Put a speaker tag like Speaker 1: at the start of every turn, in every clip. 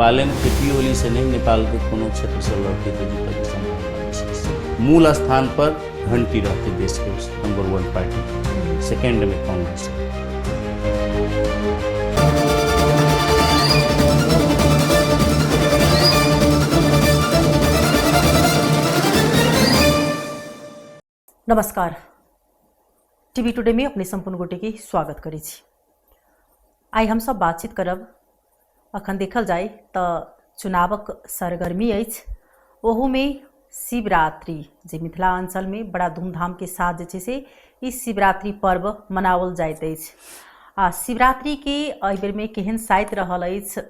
Speaker 1: बालेन के पी ओली से नहीं, नेपाल के कोनो क्षेत्र से लड़ते तो जीतके के संभावना विशेष। मूल स्थान पर घंटी रहते देश के नंबर 1 पार्टी, सेकेंड में कांग्रेस।
Speaker 2: नमस्कार, टीवी टुडे में अपने संपूर्ण गोटे के स्वागत करै छी। आइ हम सब बातचीत करब, अखन देखल जाय तऽ चुनावक सरगर्मी अछि, ओहूमे शिवरात्रि जे मिथिलाञ्चलमे बड़ा धूमधामके साथ जे छै से ई शिवरात्रि पर्व मनाओल जाइत अछि। आ शिवरात्रिके एहि बेरमे केहन साइत रहल अछि,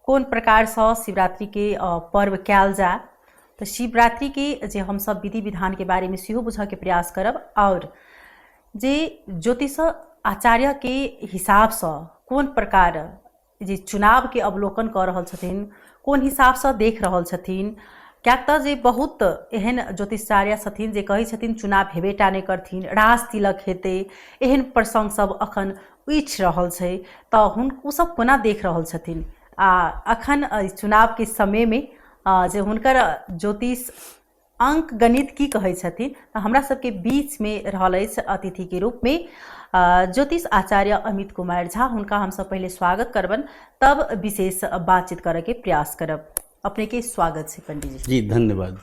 Speaker 2: कोन प्रकारसँ शिवरात्रिके पर्व कयल जाय, तऽ शिवरात्रिके जे हमसब विधि विधानके बारेमे सेहो बुझऽके प्रयास करब, आओर जे ज्योतिष आचार्यके हिसाबसँ कोन प्रकार जे चुनावके अवलोकन कऽ रहल छथिन, कोन हिसाबसँ देख रहल छथिन, किएक तऽ जे बहुत एहन ज्योतिषाचार्य छथिन जे कहै छथिन चुनाव हेबेटा नहि करथिन, राज तिलक हेतै, एहन प्रसङ्ग सब अखन उठि रहल छै, तऽ ओसब कोना देख रहल छथिन आ अखन चुनावके समयमे जे हुनकर ज्योतिष अंक गणित की कहै छथिन। तऽ हमरा सबके बीचमे रहल अछि अतिथिके रूपमे ज्योतिष आचार्य अमित कुमार झा। हुनका हमसब पहिले स्वागत करबनि, तब विशेष बातचीत करऽके प्रयास करब। अपनेके स्वागत छै पंडीजी।
Speaker 1: जी धन्यवाद।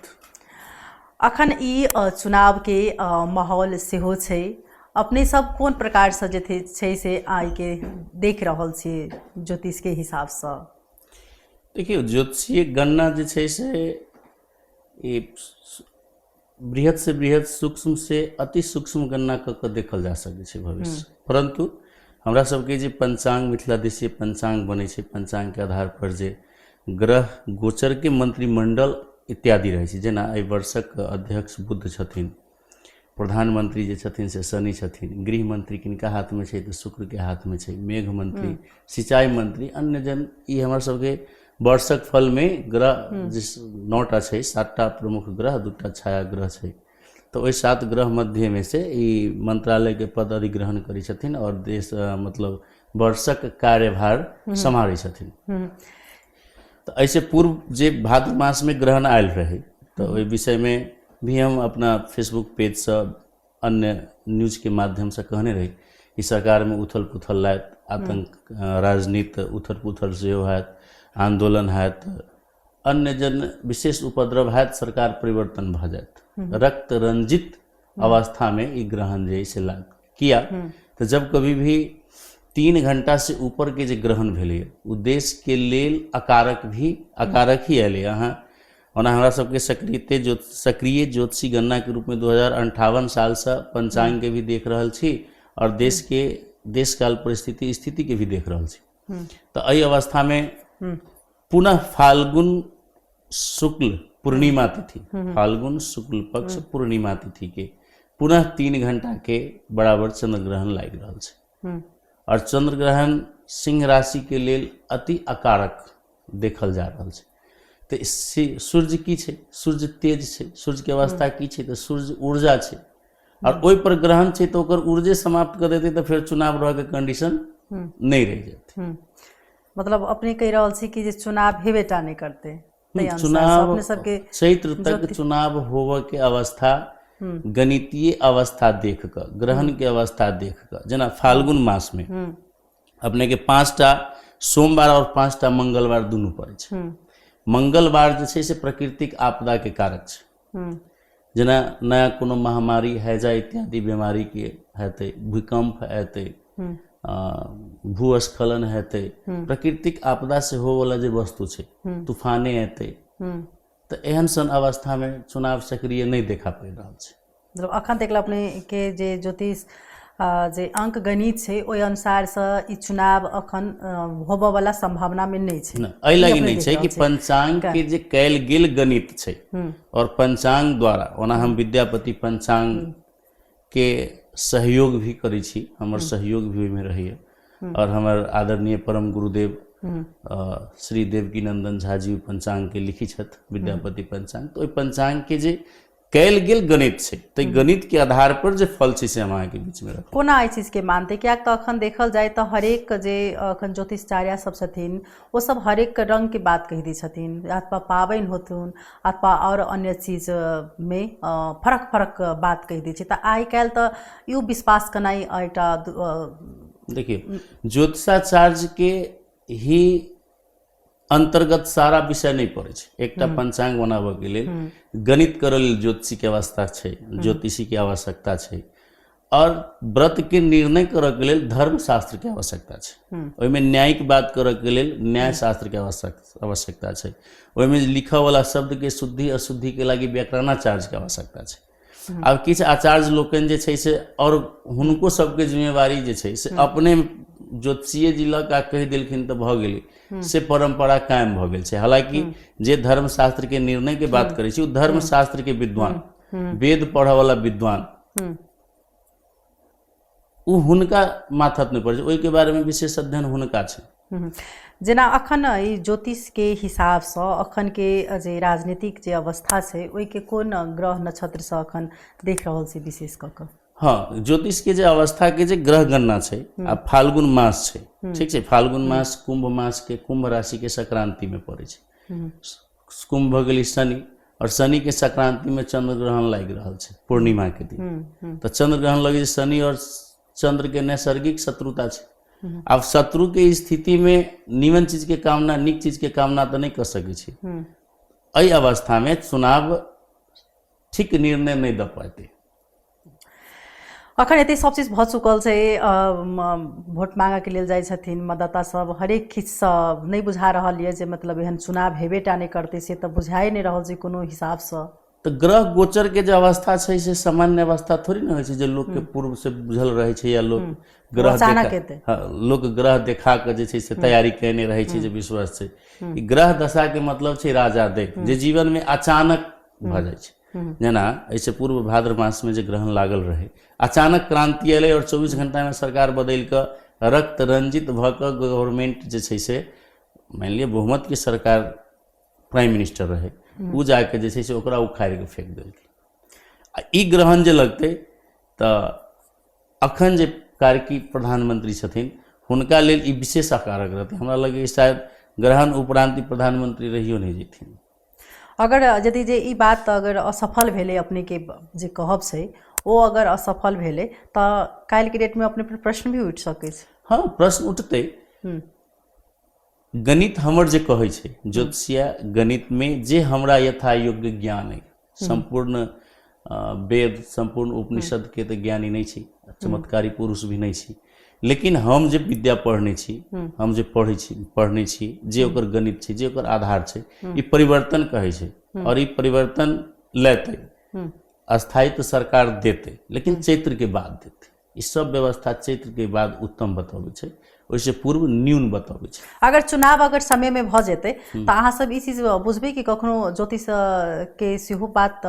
Speaker 2: अखन ई चुनावके माहौल सेहो छै, अपने सब कोन प्रकारसँ जे छै से आइके देख रहल छियै ज्योतिषके हिसाबसँ?
Speaker 1: देखियौ, ज्योतिषीय गणना जे छै से ई बृहद से बृहद, सूक्ष्म से अति सूक्ष्म गणना कऽ कऽ देखल जा सकै छै भविष्य। परन्तु हमरा सबके जे पंचांग, मिथिला देशीय पंचांग बनै छै, पंचांगके आधार पर जे ग्रह गोचरके मंत्रिमंडल इत्यादि रहै छै, जेना एहि वर्षक अध्यक्ष बुध छथिन, प्रधानमंत्री जे छथिन से शनि छथिन, गृह मंत्री किनका हाथमे छै तऽ शुक्रके हाथमे छै, मेघ मंत्री, सिंचाई मंत्री, अन्य जन। ई हमर सबके वर्षक फलमे ग्रह जे 9टा छै, 7टा प्रमुख ग्रह, 2टा छाया ग्रह छै, तऽ ओहि 7 ग्रह मध्येमे से ई मंत्रालयके पद अधिग्रहण करै छथिन आओर देश मतलब वर्षक कार्यभार सम्हारै छथिन। तऽ एहिसँ पूर्व जे भाद्र मासमे ग्रहण आयल रहै तऽ ओहि विषयमे भी हम अपना फेसबुक पेजसँ अन्य न्यूजके माध्यमसँ कहने रही कि सरकारमे उथल पुथल लायत, आतंक राजनीति उथल पुथल सेहो हैत, आन्दोलन हैत, अन्य जन विशेष उपद्रव हैत, सरकार परिवर्तन भऽ जायत। रक्त रंजित अवस्थामे ई ग्रहण जे से लागत। किया तऽ जब कभी भी 3 घंटा से ऊपर के जे ग्रहण भेलैए ओ देशके लेल अकारक भी अकारक ही अयलै। अहाँ ओना हमरा सबके सक्रिय ज्योतिषी गणनाके रूपमे 2058 सालसँ पंचांगके भी देख रहल छी आओर देशके देशकाल परिस्थिति स्थितिके भी देख रहल छी। तऽ एहि अवस्थामे पुनः फाल्गुन शुक्ल पूर्णिमा तिथि, फाल्गुन शुक्ल पक्ष पूर्णिमा तिथि के पुनः 3 घंटा के बराबर चंद्र ग्रहण लागि रहल छै और चंद्र ग्रहण सिंह राशि के लेल अति अकारक देखल जा रहल छै। तऽ सूर्य की छै? सूर्य तेज छै। सूर्य के अवस्था की छै? तऽ सूर्य ऊर्जा छै और ओहि पर ग्रहण छै तऽ ओकर ऊर्जे समाप्त कर देतै तऽ फेर चुनाव रहके कंडीशन नहि रहि जेतै।
Speaker 2: मतलब अपने कहि रहल छी कि जे चुनाव हेबेटा नहि करतै।
Speaker 1: चुनाव अपने सबके चैत्र तक चुनाव होबऽ के अवस्था गणितीय अवस्था देख कऽ, ग्रहण के अवस्था देख कऽ, जेना फाल्गुन मास में अपने के 5टा सोमवार और 5टा मंगलवार दुनू पड़ै छै। मंगलवार जे छै से प्राकृतिक आपदा के कारक छै, जेना नया कोनो महामारी, हैजा इत्यादि बीमारी के हेतै, भूकंप एतै, भूस्खलन हेतै, प्राकृतिक आपदा से होवला जे वस्तु छै, तूफाने एतै, तऽ एहन सन अवस्थामे चुनाव सक्रिय नहि देखा पड़ि रहल छै।
Speaker 2: मतलब अखन तक अपने के जे ज्योतिष जे अंक गणित छै ओहि अनुसारसँ ई चुनाव अखन होबऽ वाला संभावना में नहि छै।
Speaker 1: एहि लागि नहि छै कि पंचांग के जे कयल गेल गणित छै और पंचांग द्वारा, ओना हम विद्यापति पंचांग के सहयोग भी करै छी, हमर सहयोग भी ओहिमे रहैए और हमर आदरणीय परम गुरुदेव श्री देवकी नंदन झा जी पंचांग के लिखी छथि, विद्यापति पंचांग। तऽ ओहि पंचांग के जे कयल गेल गणित छै, ताहि गणित के आधार पर जे फल छै से हम अहाँके बीचमे रखब।
Speaker 2: कोना एहि चीजके मानतै? किएक तऽ अखन देखल जाय तऽ हरेक जे अखन ज्योतिषाचार्य सब छथिन ओ सब हरेक रङ्गके बात कहि दै छथिन, अथवा पाबनि होथुन अथवा आओर अन्य चीजमे फरक फरक बात कहि दै छै। तऽ आइ काल्हि तऽ इहो विश्वास केनाइ एकटा
Speaker 1: देखियौ, ज्योतिषाचार्य के ही अन्तर्गत सारा विषय नहि पड़ै छै। एकटा पंचांग बनाबऽके लेल गणित करऽ लेल ज्योतिषीके अवस्था छै, ज्योतिषीके आवश्यकता छै, आओर व्रतके निर्णय करऽके लेल धर्मशास्त्रके आवश्यकता छै, ओहिमे न्यायिक बात करऽके लेल न्यायशास्त्रके आवश्यकता छै, ओहिमे लिखऽवला शब्दके शुद्धि अशुद्धिके लागि व्याकरणाचार्यके आवश्यकता छै। आब किछु आचार्य लोकनि जे छै से आओर हुनको सबके जिम्मेवारी जे छै से अपने ज्योतिषीय जी लऽ कऽ कहि देलखिन तऽ भऽ गेलै, से परम्परा कायम भऽ गेल छै। हालांकि जे धर्मशास्त्रके निर्णयके बात करै छी ओ धर्मशास्त्रके विद्वान, वेद पढ़ऽवला विद्वान, ओ हुनका माथत नहि पड़ै छै, ओहिके बारेमे विशेष अध्ययन हुनका छै।
Speaker 2: जेना अखन ई ज्योतिषके हिसाबसँ अखनके जे राजनीतिक जे अवस्था छै ओहिके कोन ग्रह नक्षत्रसँ अखन देख रहल छी विशेष कऽ कऽ?
Speaker 1: हँ, ज्योतिषके जे अवस्थाके जे ग्रह गणना छै, आ फाल्गुन मास छै, ठीक छै, फाल्गुन मास कुंभ मासके कुंभ राशिके संक्रांतिमे पड़ै छै। कुंभ भऽ गेलै शनि, और शनि के संक्रांति में चंद्र ग्रहण लागि रहल छै पूर्णिमा के दिन, तऽ चंद्र ग्रहण लगै छै, शनि और चंद्र के नैसर्गिक शत्रुता छै। आब शत्रु के स्थिति में नीमन चीज के कामना, नीक चीज के कामना तऽ नहि कऽ सकै छी। एहि अवस्था में चुनाव ठीक निर्णय नहि दऽ पाते।
Speaker 2: अखन एते सब चीज भऽ चुकल छै, वोट मांगऽके लेल जाइ छथिन मतदाता सब, हरेक किछुसँ नहि बुझा रहल यऽ जे मतलब एहन चुनाव हेबे टा नहि करतै, से तऽ बुझाए नहि रहल छै कोनो हिसाबसँ।
Speaker 1: तऽ ग्रह गोचर के जे अवस्था छै से सामान्य अवस्था थोड़ी ने होइ छै जे लोकके पूर्व से बुझल रहै छै या लोक ग्रह
Speaker 2: अचानक हेतै।
Speaker 1: हँ, लोक ग्रह देखा कऽ जे छै से तैयारी कयने रहै छै जे विश्वास छै। ई ग्रह दशा के मतलब छै राजा देख जे जीवन में अचानक भऽ जाइ छै। जेना एहिसँ पूर्व भाद्र मासमे जे ग्रहण लागल रहै, अचानक क्रांति एलै आओर 24 घंटामे सरकार बदलि कऽ रक्त रंजित भऽ कऽ गवर्नमेंट जे छै से मानि लिअ बहुमतके सरकार प्राइम मिनिस्टर रहै, ओ जाके जे छै से ओकरा उखाड़ि कऽ फेंक देलकै। आ ई ग्रहण जे लगतै तऽ अखन जे कार्की प्रधानमंत्री छथिन हुनका लेल ई विशेष आकारक रहतै। हमरा लगैए शायद ग्रहण उपरांत ई प्रधानमंत्री रहियो नहि जेथिन।
Speaker 2: अगर यदि जे ई बात अगर असफल भेलै, अपनेके जे कहब छै ओ अगर असफल भेलै तऽ काल्हिके डेटमे अपने पर प्रश्न भी उठि सकै छै।
Speaker 1: हँ, प्रश्न उठतै। गणित हमर जे कहै छै, ज्योतिषीय गणितमे जे हमरा यथा योग्य ज्ञान अइ, सम्पूर्ण वेद सम्पूर्ण उपनिषदके तऽ ज्ञानी नहि छी, चमत्कारी पुरुष भी नहि छी, लेकिन हम जे विद्या पढ़ने छी, हम जे पढ़ै छी पढ़ने छी, जे ओकर गणित छै, जे ओकर आधार छै, ई परिवर्तन कहै छै और ई परिवर्तन लेतै, अस्थायित्व सरकार देतै, लेकिन चैत्र के बाद देतै। ई सब व्यवस्था चैत्र के बाद उत्तम बतबै छै, ओहिसँ पूर्व न्यून बतबै छै।
Speaker 2: अगर चुनाव अगर समय में भऽ जेतै तऽ अहाँ सब ई चीज बुझबै कि कखनो ज्योतिष के सेहो बात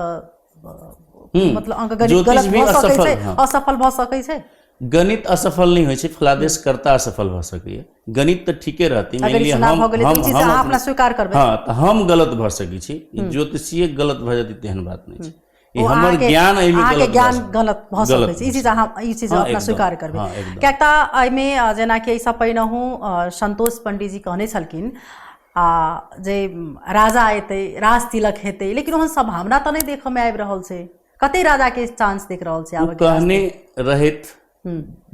Speaker 2: मतलब अंकगणित गलत भऽ सकै छै, असफल भऽ सकै छै?
Speaker 1: गणित असफल नहि होइ छै, फलादेशकर्ता असफल भऽ सकैए। गणित तऽ ठीके रहतै, मानि लिअ हम
Speaker 2: हम अपना स्वीकार करबै,
Speaker 1: हँ, तऽ हम गलत भऽ सकै छी, ज्योतिषीय गलत भऽ जेतै तेहन बात नहि छै। ई हमर ज्ञान एहिमे
Speaker 2: अहाँके ज्ञान गलत भऽ सकै छै, ई चीज अहाँ ई चीज अपना स्वीकार करबै। किएक तऽ एहिमे जेनाकि एहिसँ पहिनहु संतोष पंडीजी कहने छलखिन आ जे राजा एतै, राज तिलक हेतै, लेकिन ओहन सम्भावना तऽ नहि देखऽमे आबि रहल छै। कते राजाके चांस देख रहल छै?
Speaker 1: आबऽ कहने रहैत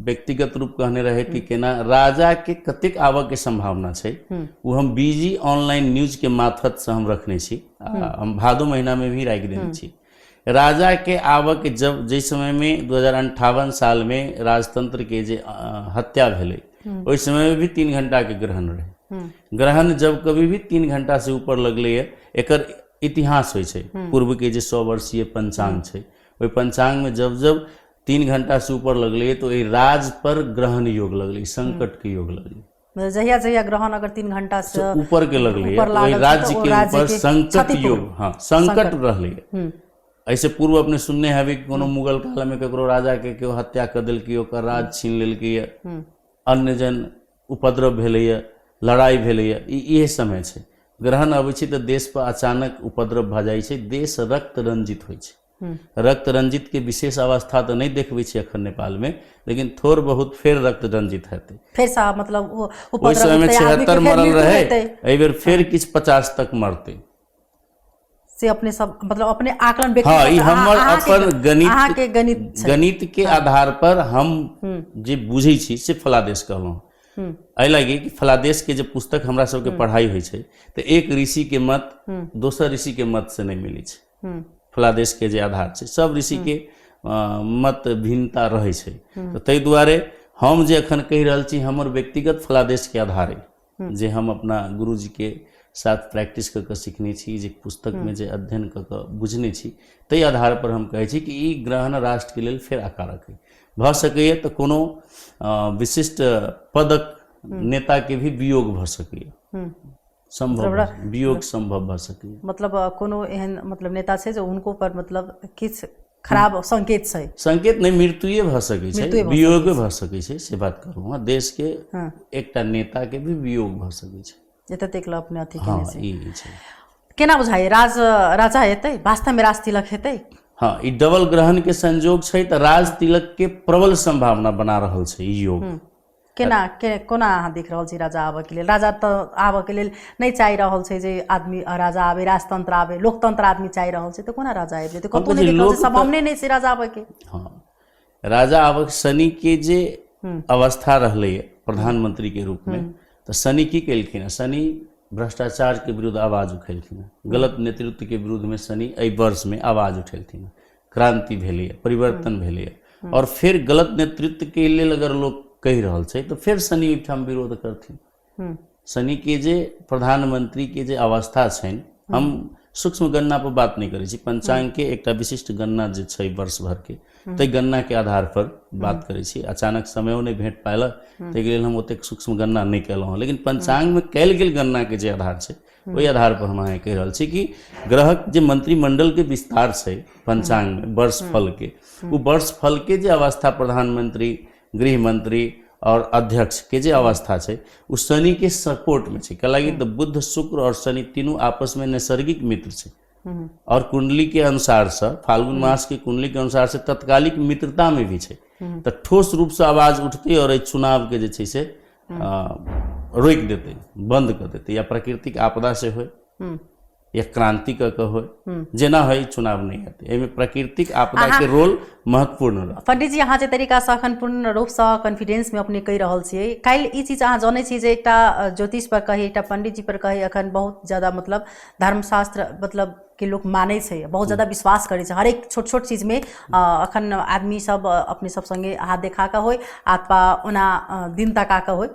Speaker 1: व्यक्तिगत रूप कहने रहे कि केना राजा के कतेक आबऽ के संभावना छै, ओ हम बीजी ऑनलाइन न्यूज के मार्फत से हम रखने छी, हम भादो महीना में भी राखि देने छी। राजा के आबऽ के जब जाहि समय में 2058 साल में राजतंत्र के जे हत्या भेलै, ओहि समय में भी 3 घंटा के ग्रहण रहे। ग्रहण जब कभी भी 3 घंटा से ऊपर लगलै, एकर इतिहास होइ छै। पूर्व के जे 100 वर्षीय पंचांग छै, ओहि पंचांग में जब जब 3 घंटा से ऊपर लगलै तो एहि राज पर ग्रहण योग लगलै, संकट के योग लगलै।
Speaker 2: जहिया जहिया ग्रहण अगर 3 घंटा से
Speaker 1: ऊपर के लगलै ओहि राज्य के ऊपर संकट योग, हाँ, संकट रहलै। ऐसे पूर्व अपने सुनने हैबे कि कोनो मुगल काल में ककरो राजा के केओ हत्या कर देलकै, ओकर राज छीन लेलकै, अन्य जन उपद्रव भेलैए, लड़ाइ भेलैए, ई इहे समय छै। ग्रहण अबै छै तऽ देश पर अचानक उपद्रव भऽ जाइ छै, देश रक्त रंजित होइ छै। रक्त रंजित के विशेष अवस्था तऽ नहि देखबै छी अखन नेपालमे, लेकिन थोड़ बहुत फेर रक्त रंजित हेतै।
Speaker 2: फेर सँ मतलब
Speaker 1: ओहि समयमे 76 मरल रहै, एहि बेर फेर किछु 50 तक मरतै।
Speaker 2: से अपने सब मतलब अपने आकलन।
Speaker 1: हाँ, ई हमर अपन गणित के गणित के आधार पर हम जे बुझै छी से फलादेश कहलहुँ। एहि लागी कि फलादेश के जे पुस्तक हमरा सबके पढ़ाई होइ छै तऽ एक ऋषि के मत दोसर ऋषि के मत से नहि मिलै छै। फलादेश के जे आधार छै, सब ऋषि के मत भिन्नता रहै छै। तऽ ताहि दुआरे हम जे एखन कहि रहल छी, हमर व्यक्तिगत फलादेश के आधार अइ, जे हम अपना गुरुजी के साथ प्रैक्टिस कऽ कऽ सिखने छी, जे पुस्तकमे जे अध्ययन कऽ कऽ बुझने छी, ताहि आधार पर हम कहै छी कि ई ग्रहण राष्ट्रके लेल फेर आकारक अइ। भऽ सकैए तऽ कोनो विशिष्ट पदक नेताके भी वियोग भऽ सकैए, सम्भव वियोग सम्भव भऽ सकैए।
Speaker 2: मतलब कोनो एहन मतलब नेता छै जे हुनको पर मतलब किछु खराब संकेत छै?
Speaker 1: संकेत नहि, मृत्युए भऽ सकै छै, वियोगे भऽ सकै छै, से बात कहलहुँ हँ। देशके एकटा नेताके भी वियोग भऽ सकै छै।
Speaker 2: एतऽ तक अपने अथी केने छै। ई छै केना बुझाइए, राजा हेतै? वास्तवमे राज तिलक हेतै?
Speaker 1: हाँ, ई डबल ग्रहण के संयोग छै तऽ राज तिलक के प्रबल संभावना बना रहल छै ई योग।
Speaker 2: केना के कोना अहाँ देख रहल छी राजा आबऽके लेल? राजा तऽ आबऽके लेल नहि चाहि रहल छै जे आदमी राजा आबे, राजतंत्र आबे, लोकतंत्र आदमी चाहि रहल छै, तऽ कोना राजा आबि जेतै? कतहु नहि देख रहल छै, सम्भावने नहि छै राजा आबऽके।
Speaker 1: हाँ, राजा आबक शनि के जे अवस्था रहलैए प्रधानमंत्री के रूप में, तऽ शनि की केलखिन हँ? शनि भ्रष्टाचार के विरुद्ध आवाज उठेलखिन हँ, गलत नेतृत्व के विरुद्ध में शनि एहि वर्ष में आवाज उठेलखिन हँ। क्रांति भेलैए, परिवर्तन भेलैए, और फेर गलत नेतृत्व के लेल अगर लोक कहि रहल छै तऽ फेर शनि ओहिठाम विरोध करथिन। शनि के जे प्रधानमंत्री के जे अवस्था छनि, हम सूक्ष्म गणना पर बात नहि करै छी, पंचांग के एकटा विशिष्ट गणना जे छै वर्ष भर के, ताहि गणना के आधार पर बात करै छी। अचानक समयो नहि भेट पायल, ताहिके लेल हम ओतेक सूक्ष्म गणना नहि केलहुँ हँ, लेकिन पंचांग में कयल गेल गणना के जे आधार छै ओहि आधार पर हम अहाँके कहि रहल छी कि ग्रहक जे मंत्रिमंडल के विस्तार छै पंचांग में वर्ष फल के, ओ वर्ष फल के जे अवस्था प्रधानमंत्री, गृह मंत्री और अध्यक्ष के जे अवस्था छै ओ शनि के सपोर्ट में छै। कैलाकि तऽ बुध, शुक्र और शनि तीनू आपस में नैसर्गिक मित्र छै और कुंडली के अनुसार से फाल्गुन मास के कुंडली के अनुसार से तत्कालिक मित्रता में भी छै, तऽ ठोस रूप से आवाज उठतै और एहि चुनाव के जे छै से रोकि देतै, बंद कऽ देतै, या प्राकृतिक आपदा से होय या क्रांति कऽ के होय, जेना होय चुनाव नहि हेतै। एहिमे प्राकृतिक आपदा के रोल महत्वपूर्ण रहत।
Speaker 2: पंडित जी, अहाँ जे तरीकासँ अखन पूर्ण रूपसँ कॉन्फिडेंसमे अपने कहि रहल छियै, काल्हि ई चीज अहाँ जनै छी जे एकटा ज्योतिष पर कही, एकटा पंडित जी पर कही, अखन बहुत ज्यादा मतलब धर्मशास्त्र मतलब के लोक मानै छै, बहुत ज्यादा विश्वास करै छै हरेक छोट छोट चीजमे। अखन आदमी सब अपने सब सङ्गे हाथ देखा कऽ होइ अथवा ओना दिन तका कऽ होइ,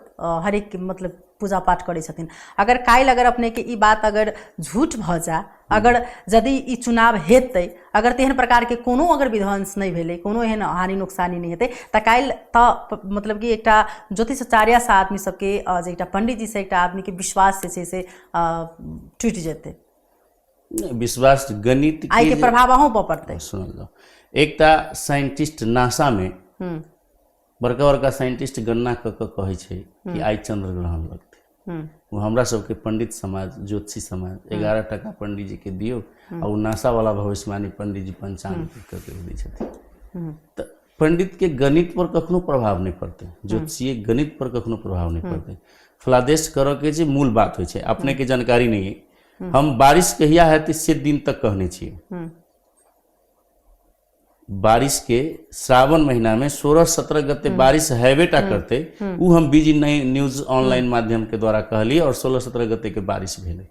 Speaker 2: हरेक मतलब पूजा पाठ करै छथिन। अगर काल्हि अगर अपनेके ई बात अगर झूठ भऽ जाए, अगर यदि ई चुनाव हेतै, अगर तेहन प्रकारके कोनो अगर विध्वंस नहि भेलै, कोनो एहन हानि नुकसानी नहि हेतै, तऽ काल्हि तऽ मतलब कि एकटा ज्योतिषाचार्यसँ आदमी सबके, जे एकटा पंडीजीसँ एकटा आदमीके विश्वास जे छै से टूटि जेतै।
Speaker 1: विश्वास गणित
Speaker 2: के आइके प्रभाव अहूँ पर पड़तै।
Speaker 1: सुनल जाउ, एकटा साइंटिस्ट नासामे बड़का बड़का साइंटिस्ट गणना कऽ कऽ कहै छै कि आइ चंद्र ग्रहण लगतै। ओ हमरा सबके पंडित समाज, ज्योतिषी समाज 11 टका पंडीजी के दियौ आ ओ नासा वाला भविष्यवाणी पंडीजी पंचांग कऽ कहि दै छथिन। तऽ पंडित के गणित पर कखनो प्रभाव नहि पड़तै, ज्योतिषीय गणित पर कखनो प्रभाव नहि पड़तै। फलादेश करऽ के जे मूल बात होइ छै, अपने के जानकारी नहि अइ, हम बारिश कहिया हेतै से दिन तक कहने छियै। बारिश के श्रावण महीना में 16-17 गते बारिश हैबे टा करते, उ हम बीजी न्यूज ऑनलाइन माध्यम के द्वारा कहलिए और 16-17 गते के बारिश भेलै।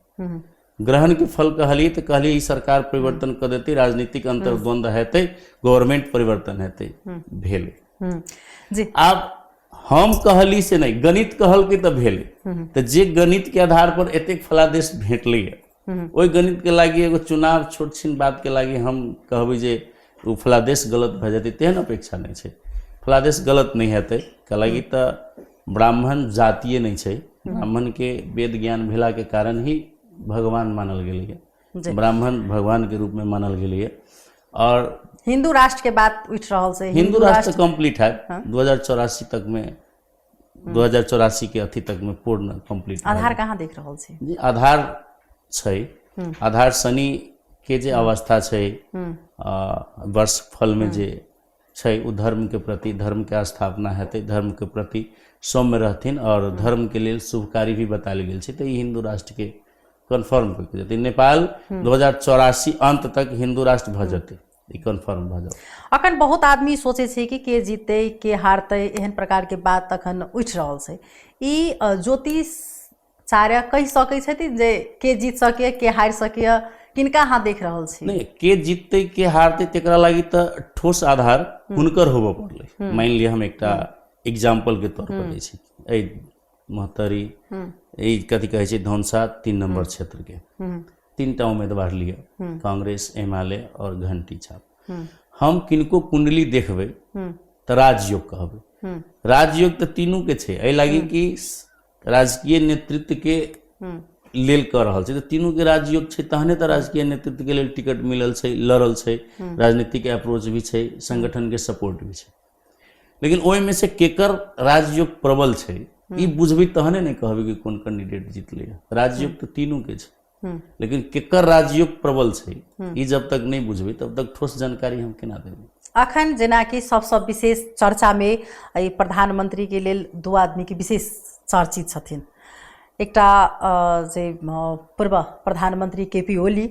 Speaker 1: ग्रहण के फल कहलिए तऽ कहलिए ई सरकार परिवर्तन कर देतै, राजनीतिक अंतर्द्वंद हेतै, गवर्नमेंट परिवर्तन हेतै, भेलै।
Speaker 2: जी।
Speaker 1: आब हम कहली से नहि, गणित कहलकै तऽ भेलै। तऽ जे गणित के आधार पर एतेक फलादेश भेटलैए, ओहि गणित के लागि एगो चुनाव छोट छिन बात के लागि हम कहबै जे ओ फलादेश गलत भऽ जेतै, तेहन अपेक्षा नहि छै। फलादेश गलत नहि हेतै, कैलाकि तऽ ब्राह्मण जातिए नहि छै। ब्राह्मण के वेद ज्ञान भेला के कारण ही भगवान मानल गेलैए, ब्राह्मण भगवान के रूप में मानल गेलैए। और
Speaker 2: हिंदू राष्ट्र के बात उठि रहल छै।
Speaker 1: हिंदू राष्ट्र कंप्लीट हैत 2084 तक में, 2084 के अथी तक में पूर्ण कंप्लीट।
Speaker 2: आधार कहाँ देख रहल छी?
Speaker 1: जी, आधार छै, आधार शनि के जे अवस्था छै, वर्ष फलमे जे छै, ओ धर्मके प्रति, धर्मके स्थापना हेतै, धर्मके प्रति सौम्य रहथिन आओर धर्मके लेल शुभकारी भी बतायल गेल छै। तऽ ई हिन्दू राष्ट्रके कन्फर्म कऽ के जेतै। नेपाल 2084 अन्त तक हिन्दू राष्ट्र भऽ जेतै, ई कन्फर्म भऽ जाउ।
Speaker 2: अखन बहुत आदमी सोचै छै कि के जीतै के हारतै, एहन प्रकारके बात अखन उठि रहल छै। ई ज्योतिषाचार्य कहि सकै छथिन जे के जीत सकैए के हारि सकैए? किनका अहाँ देख रहल छी?
Speaker 1: नहि, के जीततै के हारतै तेकरा लागि तऽ ठोस आधार हुनकर होबऽ पड़लै। मानि लिअ हम एकटा एग्जाम्पलके तौर पर दै छी, एहि महोत्तरी, ई कथी कहै छै, धौनसा 3 नम्बर क्षेत्रके 3टा उम्मीदवार लिअ, कांग्रेस, एमाले आओर घंटी छाप। हम किनको कुंडली देखबै तऽ राजयोग कहबै। राजयोग तऽ तीनूके छै, एहि लागि कि राजकीय नेतृत्वके लेल कऽ रहल छै, तऽ तीनूके राजयोग छै, तहने तऽ राजकीय नेतृत्वके लेल टिकट मिलल छै, लड़ल छै, राजनीतिक अप्रोच भी छै, संगठनके सपोर्ट भी छै। लेकिन ओहिमे से केकर राजयोग प्रबल छै ई बुझबै तहने ने कहबै कि कोन कैंडिडेट जीतलै। राजयोग तऽ तीनूके छै, लेकिन केकर राजयोग प्रबल छै ई जब तक नहि बुझबै तब तक ठोस जानकारी हम केना देबै?
Speaker 2: अखन जेनाकि सबसँ विशेष चर्चामे एहि प्रधानमंत्रीके लेल 2 आदमीके विशेष चर्चित छथिन। एकटा जे पूर्व प्रधानमंत्री के पी ओली,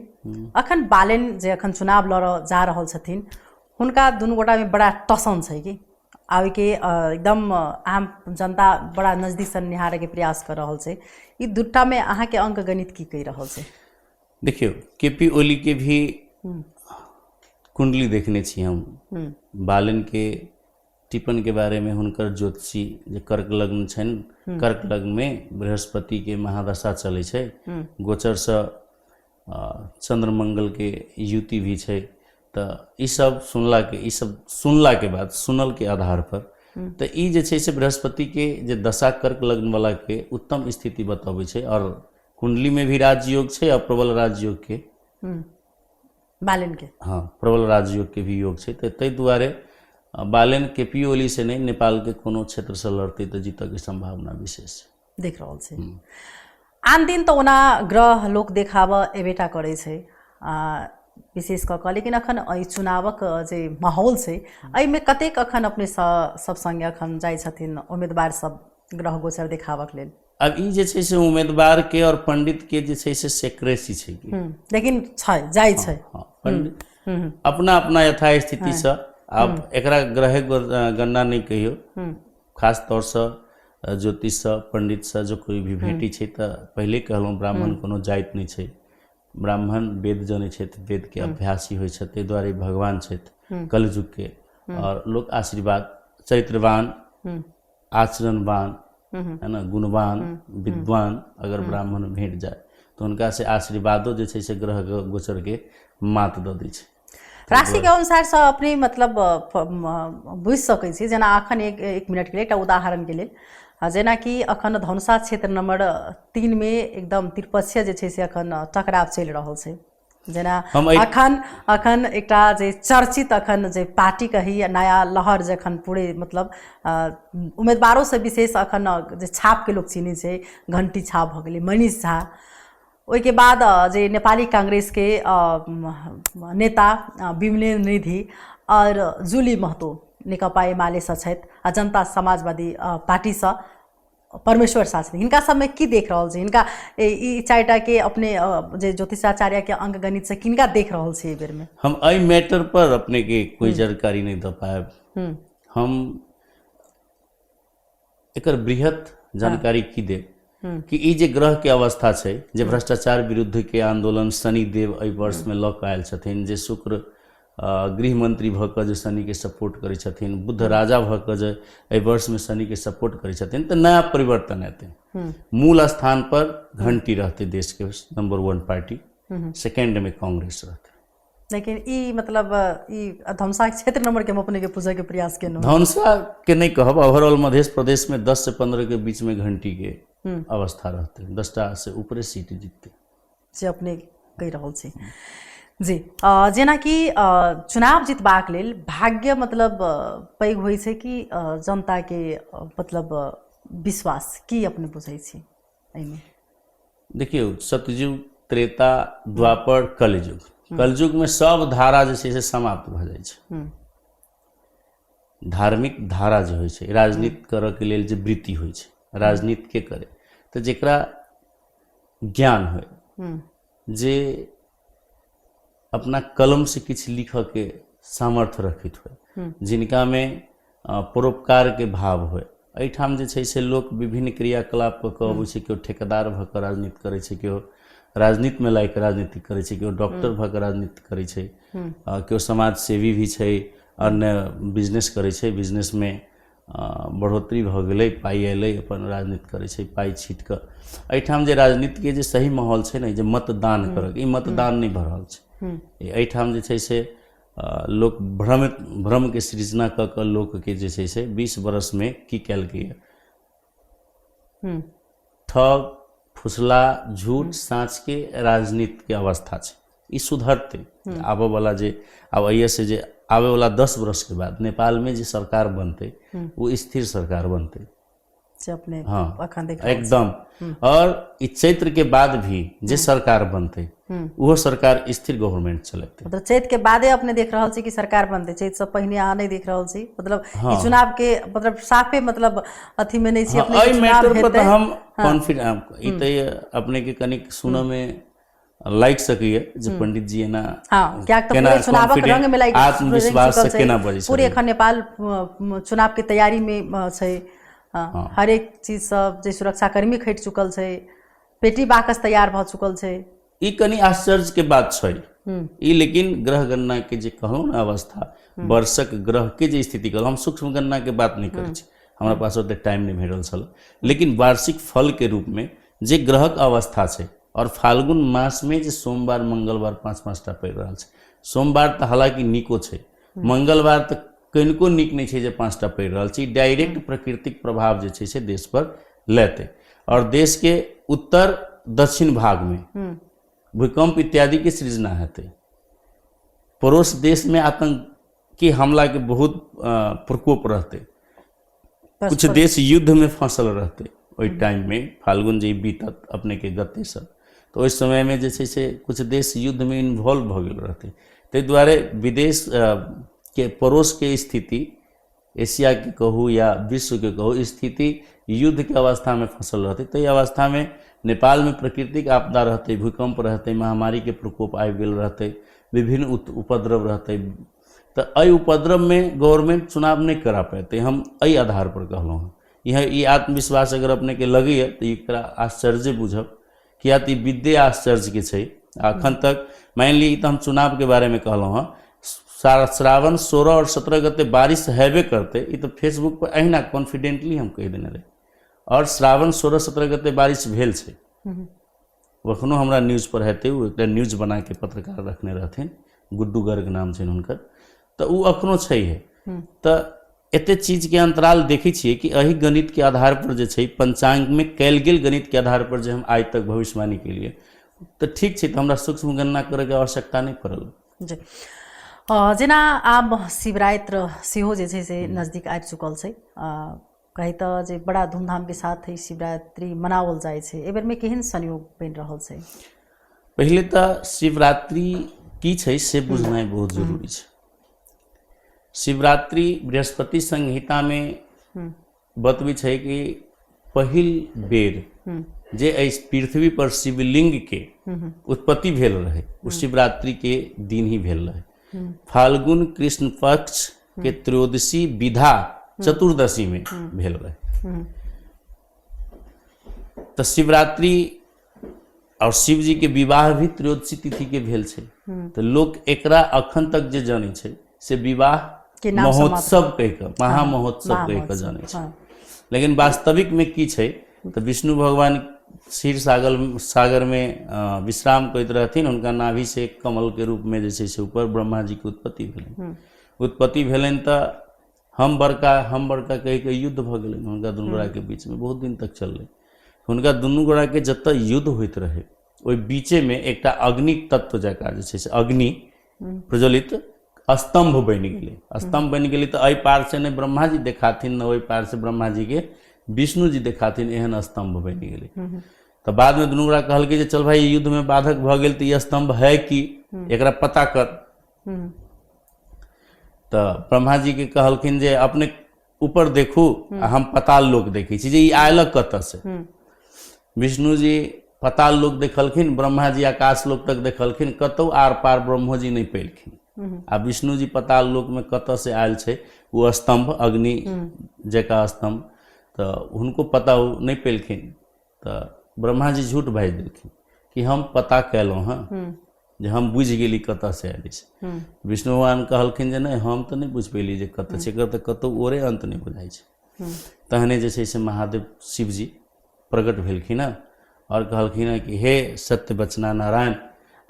Speaker 2: अखन बालेन जे अखन चुनाव लड़ऽ जा रहल छथिन, हुनका दुनू गोटामे बड़ा टसन छै कि आ ओहिके एकदम आम जनता बड़ा नजदीकसँ निहारैके प्रयास कऽ रहल छै। ई दूटामे अहाँके अंक गणित की कहि रहल छै?
Speaker 1: देखियौ, के पी ओली के भी कुंडली देखने छी हम। बालन के टिप्पण के बारे में हुनकर ज्योतिषी जे कर्क लग्न छनि, कर्क लग्न में बृहस्पति के महादशा चलै छै, गोचरसँ चंद्र मंगल के युति भी छै। तऽ ई सब सुनलाके, ई सब सुनलाके बाद, सुनल के आधार पर तऽ ई जे छै से बृहस्पति के जे दशा कर्क लग्न वाला के उत्तम स्थिति बतबै छै, आओर कुंडली में भी राजयोग छै आओर प्रबल राजयोग के
Speaker 2: बालेन के,
Speaker 1: हाँ, प्रबल राजयोग के भी योग छै। तऽ ताहि दुआरे बालेन के पी ओली से नहि, नेपाल के कोनो क्षेत्रसँ लड़तै तऽ जीतऽके सम्भावना विशेष छै,
Speaker 2: देख रहल छै। आन दिन तऽ ओना ग्रह लोक देखाबऽ एबेटा करै छै विशेष कऽ कऽ, लेकिन अखन एहि चुनावक जे माहौल छै एहिमे कतेक अखन अपने सब सङ्गे अखन जाइ छथिन उम्मीदवार सब ग्रह गोचर देखाबक लेल?
Speaker 1: आब ई जे छै से उम्मीदवार के और पंडित के जे छै से सेक्रेसी छै कि,
Speaker 2: लेकिन छै, जाइ छै।
Speaker 1: हाँ, पंडित अपना अपना यथास्थिति से। आब एकरा ग्रह गणना नहि कहियौ, खास तौरसँ ज्योतिषसँ पंडितसँ जो कोइ भी भेटी छै तऽ पहिले कहलहुँ ब्राह्मण कोनो जाति नहि छै, ब्राह्मण वेद जनै छथि, वेदके अभ्यासी होइ छथि, ताहि दुआरे भगवान छथि कलयुगके। आओर लोक आशीर्वाद चरित्रवान, आचरणवान, है ना, गुणवान, विद्वान अगर ब्राह्मण भेट जाय तऽ हुनका से आशीर्वादो जे छै से ग्रह गोचरके मात दऽ दै छै।
Speaker 2: राशि के अनुसार से अपने मतलब बुझि सकै छी। जेना अखन एक मिनटके लेल एकटा उदाहरणके लेल, जेनाकि अखन धनुषा क्षेत्र नंबर 3 में एकदम त्रिपक्षीय जे छै से अखन टकराव चलि रहल छै। जेना अखन अखन एकटा जे चर्चित अखन जे पार्टी कही नया लहर जे अखन पूरे मतलब उम्मीदवारों से विशेष अखन जे छापके लोक चिन्है छै, घंटी छाप भऽ गेलै, मनीष झा, ओहिके बाद जे नेपाली कांग्रेसके नेता विमलेन्द्र निधि आओर जूली महतो नेकपा एमालेसँ छथि आ जनता समाजवादी पार्टीसँ परमेश्वर शाह छथिन, हिनका सबमे की देख रहल छी? हिनका ई चारिटाके अपने जे ज्योतिषाचार्यके अंक गणितसँ किनका देख रहल छी एहि बेरमे?
Speaker 1: हम एहि मैटर पर अपनेके कोई जानकारी नहि दऽ पायब। हम एकर बृहत जानकारी की देब कि ई जे ग्रह के अवस्था छै, जे भ्रष्टाचार विरुद्ध के आंदोलन शनिदेव एहि वर्ष में लऽ कऽ आयल छथिन, जे शुक्र गृह मंत्री भऽ कऽ जे शनिके सपोर्ट करै छथिन, बुध राजा भऽ कऽ जे एहि वर्षमे शनिके सपोर्ट करै छथिन, तऽ नया परिवर्तन एतै। मूल स्थान पर घंटी रहतै देशके नंबर 1 पार्टी, सेकेंडमे कांग्रेस रहतै।
Speaker 2: लेकिन ई मतलब ई धनुषा क्षेत्र नंबर के हम अपने के पूछे के प्रयास केलहुँ।
Speaker 1: धनुषा के नहीं कहब, ओवरऑल मध्य प्रदेश में 10 से 15 के बीच में घंटी के अवस्था रहते, 10टा से ऊपरे सीट जीतते
Speaker 2: जे अपने कहि रहल छी जी। जेनाकि चुनाव जितबाक लेल भाग्य मतलब पैघ होइ छै कि जनताके मतलब विश्वास, की अपने बुझै छी एहिमे?
Speaker 1: देखियौ, सतयुग, त्रेता, द्वापर, कलयुग, कलयुगमे सब धारा जे छै से समाप्त भऽ जाइ छै। धार्मिक धारा जे होइ छै, राजनीति करऽके लेल जे वृत्ति होइ छै, राजनीति के करे तऽ जकरा ज्ञान होइ, जे अपना कलमसँ किछु लिखऽके सामर्थ्य रखैत होइ, जिनकामे परोपकारके भाव होइ। एहिठाम जे छै से लोक विभिन्न क्रियाकलाप कऽ कऽ अबै छै। केओ ठेकेदार भऽ कऽ राजनीति करै छै, केओ राजनीतिमे लागि कऽ राजनीति करै छै, केओ डॉक्टर भऽ कऽ राजनीति करै छै, केओ समाजसेवी भी छै, अन्य बिजनेस करै छै, बिजनेसमे बढ़ोतरी भऽ गेलै, पाइ अयलै, अपन राजनीति करै छै पाइ छीट कऽ। एहिठाम जे राजनीतिके जे सही माहौल छै ने, जे मतदान करऽके, ई मतदान नहि भऽ रहल छै। एहिठाम जे छै से लोक भ्रमित, भ्रमके सृजना कऽ कऽ लोकके जे छै से 20 बरसमे की केलकैए, ठग फुसला झूठ साँचके राजनीतिके अवस्था छै। ई सुधरतै आबऽवला जे आब एहिसँ जे आबैवला 10 बरसके बाद नेपालमे जे सरकार बनतै ओ स्थिर सरकार बनतै।
Speaker 2: से अपने
Speaker 1: हाँ,
Speaker 2: अखन देख रहल छी।
Speaker 1: एकदम। और ई चैत्र के बाद भी जे सरकार बनतै ओहो सरकार स्थिर गवर्नमेंट चलेतै।
Speaker 2: मतलब चैत के बादे अपने देख रहल छी कि सरकार बनतै, चैत से पहिने अहाँ नहि देख रहल छी। मतलब ई चुनाव के मतलब साफे मतलब अथी में नहीं छी।
Speaker 1: हाँ,
Speaker 2: अपने के
Speaker 1: एहि
Speaker 2: चुनाव
Speaker 1: मैटर पर तऽ
Speaker 2: हेतै।
Speaker 1: हम कॉन्फिडेंट। ई तऽ अपने के कनिक सुनऽ में लागि सकैए जे पंडित जी एना
Speaker 2: हाँ, कियाक तऽ
Speaker 1: केना
Speaker 2: पूरे चुनावक
Speaker 1: confident,
Speaker 2: रंग में लागि
Speaker 1: आत्मविश्वास
Speaker 2: चुकल
Speaker 1: से
Speaker 2: छै।
Speaker 1: केना बजै
Speaker 2: पूरे
Speaker 1: छथिन।
Speaker 2: एखन नेपाल चुनाव के तैयारी में छै। हरेक चीज सब जे सुरक्षाकर्मी खटि चुकल छै, पेटी बाकस तैयार भऽ चुकल छै।
Speaker 1: ई कनि आश्चर्य के बात छै ई, लेकिन ग्रह गणना के जे कहलहुँ ने अवस्था, वर्षक ग्रह के जे स्थिति कहलहुँ, हम सूक्ष्म गणना के बात नहि करै छी, हमरा पास ओते टाइम नहि भेटल छल, लेकिन वार्षिक फल के रूप में जे ग्रहक अवस्था छै, और फाल्गुन मास में जे सोमवार मंगलवार 5-5 टा पड़ि रहल छै, सोमवार तऽ हालांकि नीको छै, मंगलवार तऽ कनिको नीक नहि छै जे 5 टा पड़ि रहल छै। डायरेक्ट प्राकृतिक प्रभाव जे छै से देश पर लेतै, और देश के उत्तर दक्षिण भाग में भूकंप इत्यादि के सृजना हेतै। पड़ोस देश में आतंकी हमला के बहुत प्रकोप रहतै, कुछ देश युद्ध में फंसल रहतै ओहि टाइम में। फाल्गुन जे बीतत अपने के गते से, तऽ ओहि समय में जे छै से कुछ देश युद्ध में इन्वॉल्व भऽ गेल रहतै। ताहि दुआरे विदेश के पड़ोस के स्थिति, एशिया के कहू या विश्व के कहू, स्थिति युद्ध के अवस्था में फंसल रहतै। ताहि अवस्था में नेपाल में प्राकृतिक आपदा रहतै, भूकंप रहतै, महामारी के प्रकोप आबि गेल रहतै, विभिन्न उपद्रव रहतै। तऽ एहि उपद्रवमे गवर्नमेंट चुनाव नहि करा पेतै, हम एहि आधार पर कहलहुँ हँ। इएह ई आत्मविश्वास अगर अपनेके लगैए तऽ एकरा आश्चर्य बुझब, किया तऽ ई विद्ये आश्चर्यके छै। अखन तक मानि ली तऽ हम चुनावके बारेमे कहलहुँ हँ, श्रावण 16 और 17 गते बारिश हेबे करतै, ई तऽ फेसबुक पर अहिना कॉन्फिडेंटली हम कहि देने रही। और श्रावण 16-17 गते बारिश भेल छै, एखनो हमरा न्यूज पर हेतै, ओ एकटा न्यूज बनाके पत्रकार रखने रहथिन, गुड्डू गर्ग नाम छनि हुनकर, तऽ ओ एखनो छैहे। तऽ एते चीजके अंतराल देखै छियै कि एहि गणितके आधार पर जे छै, पंचांगमे कयल गेल गणितके आधार पर जे हम आइ तक भविष्यवाणी केलियै तऽ ठीक छै, तऽ हमरा सूक्ष्म गणना करैके आवश्यकता नहि पड़ल।
Speaker 2: जी, जेना आब शिवरात्रि सेहो जे छै से नजदीक आबि चुकल छै, कही तऽ जे बड़ा धूमधामके साथ ई शिवरात्रि मनाओल जाइ छै, एहि बेरमे केहन संयोग बनि रहल छै?
Speaker 1: पहिले तऽ शिवरात्रि की छै से बुझनाइ बहुत जरूरी छै। शिवरात्रि बृहस्पति संहितामे बतबै छै कि पहिल बेर जे एहि पृथ्वी पर शिवलिंग के उत्पत्ति भेल रहे ओ शिवरात्रि के दिन ही भेल रहे। फाल्गुन कृष्ण पक्ष के त्रयोदशी विधा चतुर्दशी में भेल रहे। तऽ शिवरात्रि और शिव जी के विवाह भी त्रयोदशी तिथि के भेल छै, तऽ लोक एकरा अखन तक जे जानै छै से विवाह
Speaker 2: के नाम से
Speaker 1: महोत्सव कहि कऽ, महामहोत्सव कहि कऽ जानै छै। लेकिन वास्तविक में की छै तऽ विष्णु भगवान क्षीर सागर में विश्राम करैत रहथिन, हुनका नाभि से कमल के रूप में जे छै से ऊपर ब्रह्मा जी के उत्पत्ति भेलनि। उत्पत्ति भेलनि तऽ हम बड़का हम बड़का कहि कऽ युद्ध भऽ गेलनि हुनका दुनू गोड़ा के बीच में, बहुत दिन तक चललै। हुनका दुनू गोड़ा के जतऽ युद्ध होइत रहै ओहि बीचे में एकटा अग्नि तत्व जकाँ जे छै से अग्नि प्रज्वलित स्तंभ बनि गेलै। स्तंभ बनि गेलै तऽ एहि पार से नहि ब्रह्मा जी देखाथिन, ने ओहि पार से ब्रह्मा जी के विष्णु जी देखाथिन, एहन स्तंभ बनि गेलै। तऽ बादमे दुनू गोटा कहलकै जे चल भाई युद्धमे बाधक भऽ गेल तऽ ई स्तम्भ है की, एकरा पता कर। तऽ ब्रह्मा जी के कहलखिन जे अपने ऊपर देखू आ हम पताल लोक देखै छी जे ई आयलक कतऽ से। विष्णु जी पताल लोक देखलखिन, ब्रह्मा जी आकाश लोक तक देखलखिन, कतौ आर पार ब्रह्मो जी नहि पेलखिन। आ विष्णु जी पताल लोकमे कतऽ से आयल छै ओ स्तम्भ, अग्नि जकाँ स्तम्भ, तऽ हुनको पता ओ नहि पेलखिन। तऽ ब्रह्मा जी झूठ बाजि देलखिन कि हम पता कयलहुँ हँ जे हम बुझि गेली कतऽ से आयल छै। विष्णु भगवान कहलखिन जे नहि, हम तऽ नहि बुझि पेली जे कतऽ छै, एकर तऽ कतौ ओरे अन्त नहि बुझाइ छै। तहने जे छै से महादेव शिवजी प्रकट भेलखिन हँ आओर कहलखिन हँ कि हे सत्य बचना नारायण,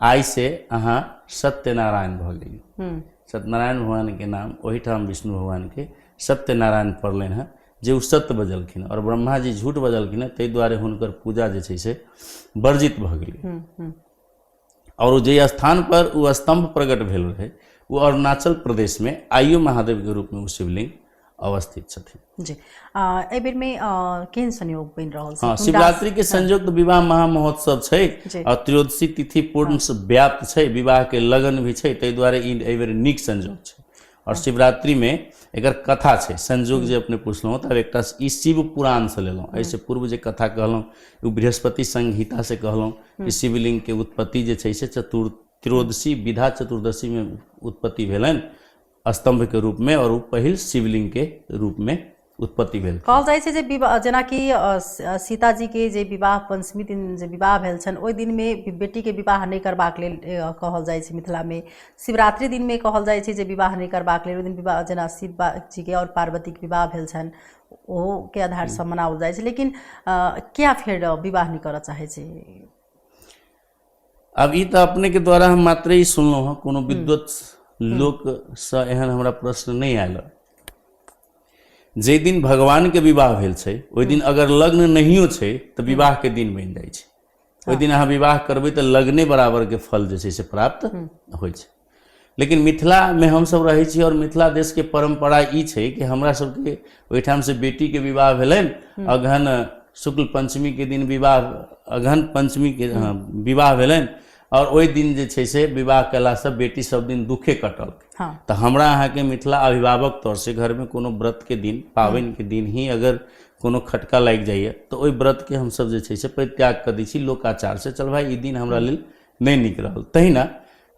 Speaker 1: आइ से अहाँ सत्यनारायण भऽ गेली। सत्यनारायण भगवानके नाम ओहिठाम विष्णु भगवानके सत्यनारायण पड़लनि हँ, जे ओ सत्य बजलखिन आओर ब्रह्मा जी झूठ बजलखिन हँ, ताहि दुआरे हुनकर पूजा जे छै से वर्जित भऽ गेलै। आओर ओ जाहि स्थानपर ओ स्तम्भ प्रकट भेल रहै ओ अरुणाचल प्रदेशमे आइयो महादेवके रूपमे ओ शिवलिंग अवस्थित छथिन।
Speaker 2: जी, एहि बेरमे केहन संयोग बनि रहल छै?
Speaker 1: हँ, शिवरात्रि के संयोग तऽ विवाह महामहोत्सव छै आओर त्रयोदशी तिथि पूर्ण से व्याप्त छै, विवाह के लगन भी छै, ताहि दुआरे ई एहि बेर नीक संयोग छै। आओर शिवरात्रिमे एकर कथा छै संयोग जे अपने पुछलहुँ, तऽ एकटा ई शिव पुराणसँ लेलहुँ। एहिसँ पूर्व जे कथा कहलहुँ ओ बृहस्पति संहितासँ कहलहुँ कि शिवलिंगके उत्पत्ति जे छै से त्रयोदशी विधा चतुर्दशीमे उत्पत्ति भेलनि स्तंभ के रूप में, और वो पहिल शिवलिंग के रूप में उत्पत्ति भेल।
Speaker 2: कहल जाइ छै जे विवाह, जेनाकि सीता जी के जे विवाह पंचमी दिन जे विवाह भेल छनि ओहि दिनमे बेटीके विवाह नहि करबाक लेल कहल जाइ छै। मिथिलामे शिवरात्रि दिनमे कहल जाइ छै जे विवाह नहि करबाक लेल ओहि दिन विवाह, जेना शिव जी के आओर पार्वतीके विवाह भेल छनि ओहोके आधारसँ मनाओल जाइ छै। लेकिन किया फेर विवाह नहि करऽ चाहै छै?
Speaker 1: अब ई तऽ अपने के द्वारा हम मात्र ई सुनलहुँ हँ, कोनो विद्वत लोकसँ एहन हमरा प्रश्न नहि आयल। जाहि दिन भगवान के विवाह भेल छै ओहि दिन अगर लग्न नहियो छै तऽ विवाह के दिन बनि जाइ छै। ओहि दिन अहाँ विवाह करबै तऽ लग्ने बराबर के फल जे छै से प्राप्त होइ छै। लेकिन मिथिलामे हमसब रहै छी आओर मिथिला देशके परम्परा ई छै कि हमरा सबके ओहिठामसँ बेटीके विवाह भेलनि अगहन शुक्ल पञ्चमीके दिन विवाह, अगहन पञ्चमीके विवाह भेलनि आओर ओहि दिन जे छै से विवाह कयलासँ बेटी सब दिन दुखे कटल। तऽ हमरा अहाँके मिथिला अभिभावक तौरसँ घरमे कोनो व्रतके दिन, पाबनिके दिन ही अगर कोनो खटका लागि जाइए तऽ ओहि व्रतके हमसब जे छै से परित्याग कऽ दै छी लोकाचारसँ, चल भाइ ई दिन हमरा लेल नहि नीक रहल। तहिना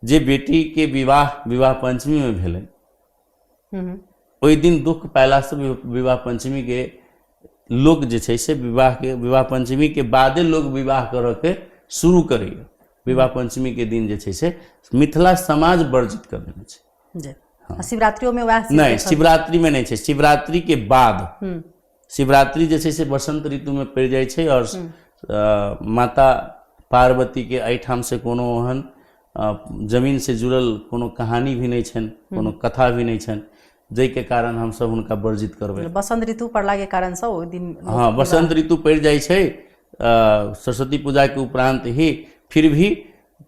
Speaker 1: जे बेटीके विवाह विवाह पञ्चमीमे भेलनि ओहि दिन दुख पायलासँ विवाह पञ्चमीके लोक जे छै से विवाहके विवाह पञ्चमीके बादे लोक विवाह करऽके शुरू करैए। विवाह पञ्चमीके दिन जे छै से मिथिला समाज वर्जित कऽ देने छै।
Speaker 2: शिवरात्रियोमे वएह?
Speaker 1: नहि, शिवरात्रिमे नहि छै, शिवरात्रिके बाद। शिवरात्रि जे छै से बसंत ऋतुमे पड़ि जाइ छै आओर माता पार्वतीके एहिठामसँ कोनो ओहन जमीनसँ जुड़ल कोनो कहानी भी नहि छनि, कोनो कथा भी नहि छनि, जाहिके कारण हमसब हुनका वर्जित करबै।
Speaker 2: बसंत ऋतु पड़लाके कारणसँ ओहि दिन?
Speaker 1: हँ, बसंत ऋतु पड़ि जाइ छै सरस्वती पूजाके उपरान्त ही। फिर भी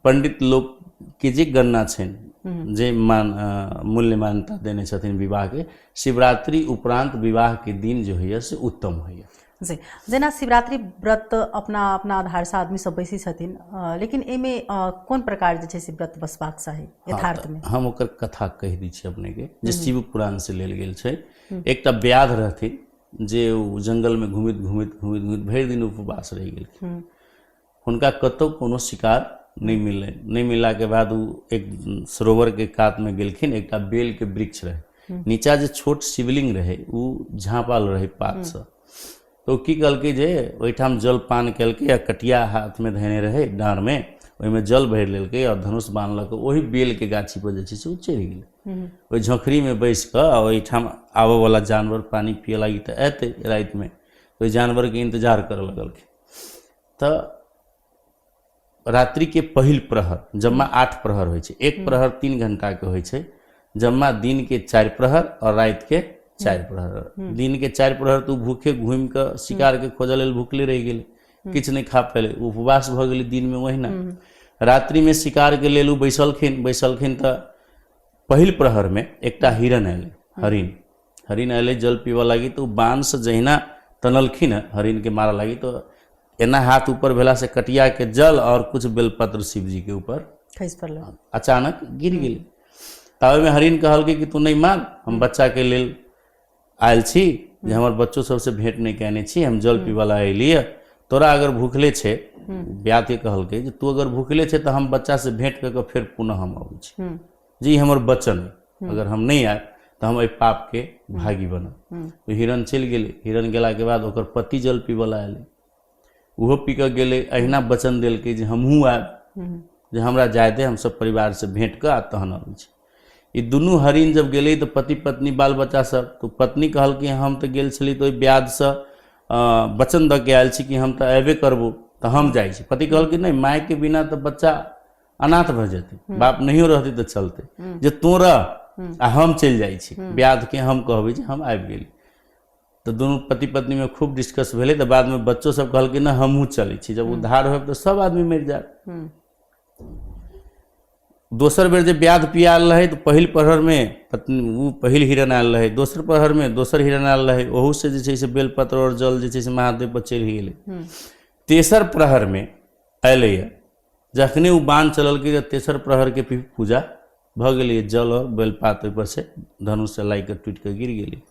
Speaker 1: पंडित लोक के जे गणना छनि, जे मान मूल्य मान्यता देने छथिन विवाहके, शिवरात्रि उपरान्त विवाहके दिन जे होइए से उत्तम होइए।
Speaker 2: जी, जेना शिवरात्रि व्रत अपना अपना आधारसँ आदमी सब बैसै छथिन, लेकिन एहिमे कोन प्रकार जे छै से व्रत बसबाक चाही यथार्थमे?
Speaker 1: हम ओकर कथा कहि दै छी अपनेके जे शिव पुराणसँ लेल गेल छै। एकटा व्याध रहथिन जे ओ जंगलमे घुमैत घुमैत घुमैत घुमैत भरि दिन उपवास रहि गेलखिन। हुनका कतहु कोनो शिकार नहि मिललनि। नहि मिललाके बाद ओ एक सरोवरके कातमे गेलखिन, एकटा बेलके वृक्ष रहै, नीचा जे छोट शिवलिंग रहै ओ झाँपल रहै पातसँ। तऽ ओ की कहलकै जे ओहिठाम जल पान केलकै आ कटिया हाथमे धयने रहै डाँड़मे, ओहिमे जल भरि लेलकै आओर धनुष बाण लऽ कऽ ओहि बेलके गाछीपर जे छै से ओ चढ़ि गेलै। ओहि झोँखड़ीमे बैसि कऽ आ ओहिठाम आबऽवला जानवर पानि पिअ लागी तऽ एतै रातिमे, ओहि जानवरके इन्तजार करऽ लगलखिन। तऽ रात्रिके पहिल प्रहर, जम्मा 8 प्रहर होइ छै, एक प्रहर 3 घंटाके होइ छै, जम्मा दिनके 4 प्रहर आओर रातिके 4 प्रहर। दिनके 4 प्रहर तऽ ओ भूखे घूमि कऽ शिकारके खोजऽ लेल भूखले रहि गेलै, किछु नहि खा पेलै, उपवास भऽ गेलै दिनमे। ओहिना रात्रिमे शिकारके लेल ओ बैसलखिन। बैसलखिन तऽ पहिल प्रहरमे एकटा हिरण अयलै, हरिण। हरिण अयलै जल पीबऽ लागी तऽ ओ बाणसँ जहिना तनलखिन हँ हरिणके मारऽ लागी तऽ एना हाथ ऊपर भेलासँ कटियाके जल आओर किछु बेलपत्र शिवजीके ऊपर
Speaker 2: खसि पड़लै।
Speaker 1: अचानक गिर गेलै। तऽ ओहिमे हरिण कहलकै कि तू नहि मार, हम बच्चाके लेल आयल छी जे हमर बच्चो सबसँ भेंट नहि कयने छी, हम जल पीबऽ लए अयलियै। तोरा अगर भूखले छै, व्याधके कहलकै जे तू अगर भूखले छै तऽ हम बच्चासँ भेंट कऽ कऽ फेर पुनः हम अबै छी, जे ई हमर वचन अइ, अगर हम नहि आयब तऽ हम एहि पापके भागी बनब। ओ हिरण चलि गेलै। हिरण गेलाके बाद ओकर पति जल पीबऽ लए अयलै, ओहो पी कऽ गेलै, अहिना वचन देलकै जे हमहूँ आयब, जे हमरा जाय दे, हम सब परिवारसँ भेंट कऽ आ तहन अबै छी। ई दुनू हरिण जब गेलै तऽ पति पत्नी बाल बच्चा सब, तऽ पत्नी कहलकै हम तऽ गेल छली तऽ ओहि व्याधसँ वचन दऽ के आयल छी कि हम तऽ अयबे करबो, तऽ हम जाइ छी। पति कहलकै नहि, मायके बिना तऽ बच्चा अनाथ भऽ जेतै, बाप नहियो रहतै तऽ चलतै, जे तोँ रह आ हम चलि जाइ छी, व्याधके हम कहबै जे हम आबि गेली। तऽ दुनू पति पत्नीमे खूब डिस्कस भेलै। तऽ बादमे बच्चो सब कहलकै ने हमहूँ चलै छी, जब उद्धार होयब तऽ सब आदमी मरि जायत। दोसर बेर जे व्याध पियाल रहै तऽ पहिल प्रहरमे पत्नी ओ पहिल हिरण आयल रहै, दोसर प्रहरमे दोसर हिरण आयल रहै, ओहूसँ जे छै से बेलपत्र आओर जल जे छै से महादेवपर चढ़ि गेलै। तेसर प्रहरमे अयलैए, जखने ओ बाण चललकै तऽ तेसर प्रहरके भी पूजा भऽ गेलै, जल आओर बेलपात ओहिपर से धनुषसँ लागि कऽ टूटि कऽ गिर गेलै।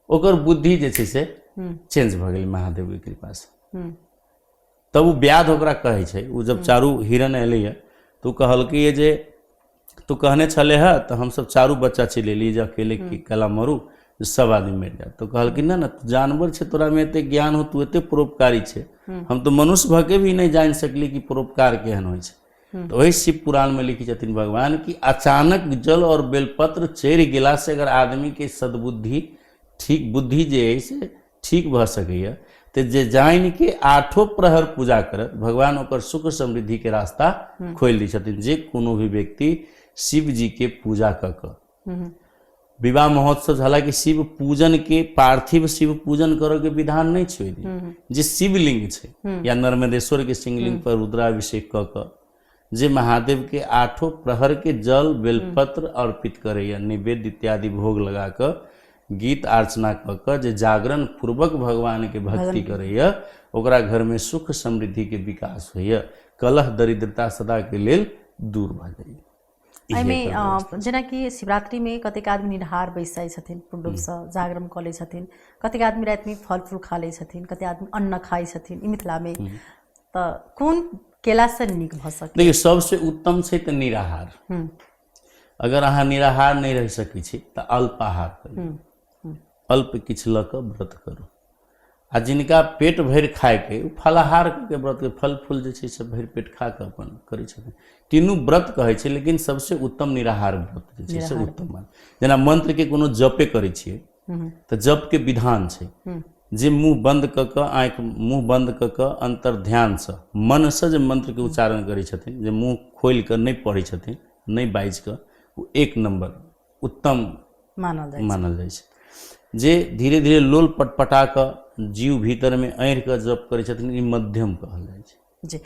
Speaker 1: ओकर बुद्धि जे छै से चेंज भऽ गेलै महादेवके कृपासँ। तब ओ व्याध ओकरा कहै छै, ओ जब चारू हिरण एलैए तऽ ओ कहलकैए जे तू कहने छले हँ तऽ हमसब चारू बच्चा चलि एलियै जे अकेले की कला मरू, जे सब आदमी मरि जायत। तऽ कहलकै ना ना, तू जानवर छै, तोरामे एते ज्ञान हो, तू एते परोपकारी छै, हम तऽ मनुष्य भऽ के भी नहि जानि सकली कि परोपकार केहन होइ छै। तऽ ओहि शिव पुराणमे लिखै छथिन भगवान कि अचानक जल आओर बेलपत्र चढ़ि गेलासँ अगर आदमीके सद्बुद्धि ठीक बुद्धि जे अइ से ठीक भऽ सकैए, तऽ जे जानिके आठो प्रहर पूजा करत भगवान ओकर सुख समृद्धिके रास्ता खोलि दै छथिन। जे कोनो भी व्यक्ति शिव जीके पूजा कऽ कऽ विवाह महोत्सव, हालांकि शिव पूजन के पार्थिव शिव पूजन करऽ के विधान नहि छै ओहि दिन, जे शिवलिंग छै या नर्मदेश्वर के शिवलिंग पर रुद्राभिषेक कऽ कऽ जे महादेव के आठो प्रहर के जल बेलपत्र अर्पित करैया, नैवेद्य इत्यादि भोग लगा कऽ गीत अर्चना कऽ कऽ जे जागरण पूर्वक भगवान के भक्ति करैया, ओकरा घर में सुख समृद्धि के विकास होइया, कलह दरिद्रता सदा के लेल दूर भऽ जाइया।
Speaker 2: एहिमे जेनाकि शिवरात्रिमे कतेक आदमी निराहार बैस जाइ छथिन, पूर्ण रूपसँ जागरण कऽ लै छथिन, कतेक आदमी रातिमे फल फूल खा लै छथिन, कतेक आदमी अन्न खाइ छथिन, ई मिथिलामे तऽ कोन केलासँ नीक भऽ सकै?
Speaker 1: देखियौ, सबसँ उत्तम छै तऽ निराहार। अगर अहाँ निराहार नहि रहि सकै छी तऽ अल्पाहार करू, अल्प किछु लऽ कऽ व्रत करू। आ जिनका पेट भरि खायके ओ फलाहार के व्रत, फल फूल जे छै से भरि पेट खा कऽ अपन करै छथिन। तीनू व्रत कहै छै, लेकिन सबसे उत्तम निराहार व्रत जे छै से उत्तम मान। जेना मंत्रके कोनो जपे करै छियै तऽ जपके विधान छै जे मुँह बन्द कऽ कऽ, आँखि मुँह बन्द कऽ कऽ अंतर ध्यानसँ मनसँ जे मंत्रके उच्चारण करै छथिन, जे मुँह खोलि कऽ नहि पढ़ै छथिन, नहि बाजि कऽ, ओ एक नम्बर उत्तम
Speaker 2: मानल जाइ
Speaker 1: मानल जाइ छै। जे धीरे धीरे लोल पटपटा कऽ जीव भीतरमे ऐढ़ कऽ जप करै छथिन, ई मध्यम कहल जाइ छै।
Speaker 2: जी,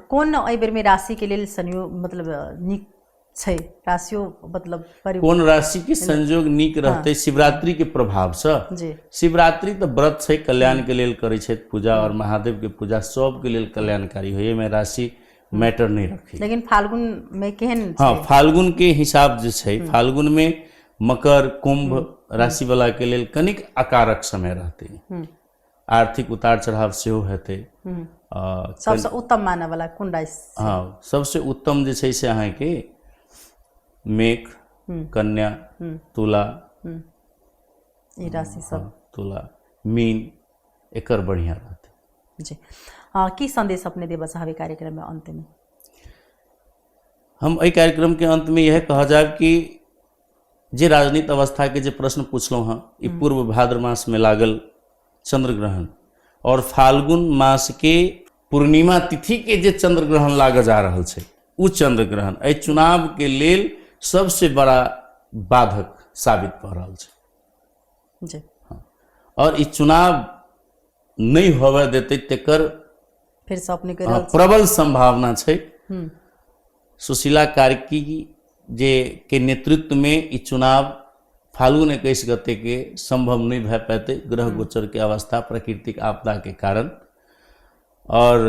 Speaker 2: कोन एहि बेरमे राशिके लेल संयोग मतलब नीक छै? राशियो मतलब
Speaker 1: कोन राशिके संयोग नीक रहतै शिवरात्रिके प्रभावसँ?
Speaker 2: जी,
Speaker 1: शिवरात्रि तऽ व्रत छै, कल्याणके लेल करै छथि पूजा, और महादेवके पूजा सबके लेल कल्याणकारी होइए, एहिमे राशि मैटर नहि रखै।
Speaker 2: लेकिन फाल्गुन में केहन?
Speaker 1: हाँ, फाल्गुन के हिसाब जे छै, फाल्गुन में मकर कुंभ राशि वाला के लेल कनिक अकारक समय रहतै, आर्थिक उतार चढ़ाव सेहो हेतै।
Speaker 2: सबसे उत्तम मानय वाला कोन राशि?
Speaker 1: हाँ, सबसे उत्तम जे छै से अहाँके मेघ, कन्या, तुला,
Speaker 2: ई राशि सब,
Speaker 1: तुला, मीन, एकर बढ़िया रहतै।
Speaker 2: जी, की संदेश अपने देबऽ चाहबै कार्यक्रम में अंत में?
Speaker 1: हम एहि कार्यक्रम के अंत में यह कह जायब कि जे राजनीति अवस्था के जे प्रश्न पूछलहुँ हँ, ई पूर्व भाद्र मास में लागल चंद्र ग्रहण और फाल्गुन मास के पूर्णिमा तिथि के जे चंद्र ग्रहण लागऽ जा रहल छै, उ चंद्र ग्रहण एहि चुनाव के लेल सबसे बड़ा बाधक साबित भऽ रहल छै।
Speaker 2: जी।
Speaker 1: हाँ, और ई चुनाव नहि होबय देतै तेकर
Speaker 2: फिर से अपने के
Speaker 1: प्रबल संभावना छै। सुशीला कार्की जे के नेतृत्व में ई चुनाव फाल्गुन 21 गते के संभव नहीं भए पेतै, ग्रह गोचर के अवस्था, प्राकृतिक आपदा के कारण। आओर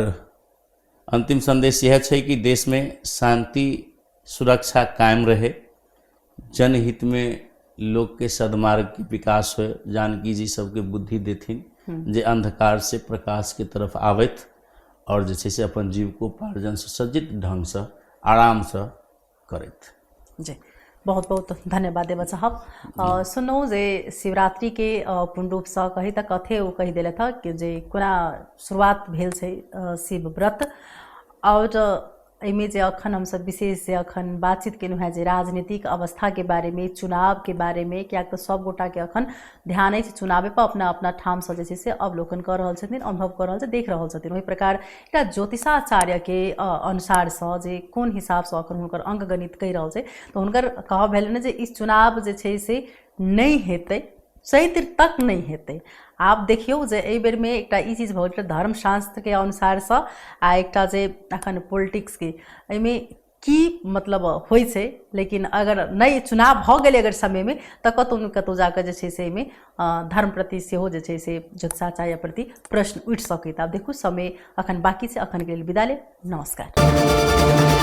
Speaker 1: अन्तिम सन्देश इएह छै कि देशमे शान्ति सुरक्षा कायम रहे, जनहितमे लोकके सदमार्गके विकास होय, जानकी जी सबके बुद्धि देथिन जे अन्धकार से प्रकाशके तरफ आबथि आओर जे छै से अपन जीविकोपार्जन सुसज्जित ढङ्गसँ आरामसँ करैत।
Speaker 2: जी, बहुत बहुत धन्यवाद देबऽ चाहब। सुनू जे शिवरात्रिके पूर्ण रूपसँ कही तऽ कथे ओ कहि देलथि हँ कि जे कोना शुरुआत भेल छै शिव व्रत, आओर एहिमे जे अखन हमसब विशेष जे अखन बातचीत केलहुँ हेँ जे राजनीतिक अवस्थाके बारेमे, चुनावके बारेमे, किएक तऽ सब गोटाके अखन ध्यान अछि चुनावेपर, अपना अपना ठामसँ जे छै से अवलोकन कऽ रहल छथिन, अनुभव कऽ रहल छथिन, देख रहल छथिन। ओहि प्रकार एकटा ज्योतिषाचार्यके अनुसारसँ जे कोन हिसाबसँ अखन हुनकर अङ्कगणित कहि रहल छै, तऽ हुनकर कहब भेलनि जे ई चुनाव जे छै से नहि हेतै, चैत्र तक नहि हेतै। आब देखियौ जे एहि बेरमे एकटा ई चीज भऽ गेल धर्मशास्त्रके अनुसारसँ आ एकटा जे अखन पोलिटिक्सके एहिमे की मतलब होइ छै, लेकिन अगर नहि चुनाव भऽ गेलै अगर समयमे तऽ कतहु ने कतहु जाकऽ जे छै से एहिमे धर्म प्रति सेहो जे छै से ज्योतिषाचार्य प्रति प्रश्न उठि सकैत। आब देखू समय अखन बाँकी छै, अखनके लेल विदा लेब, नमस्कार।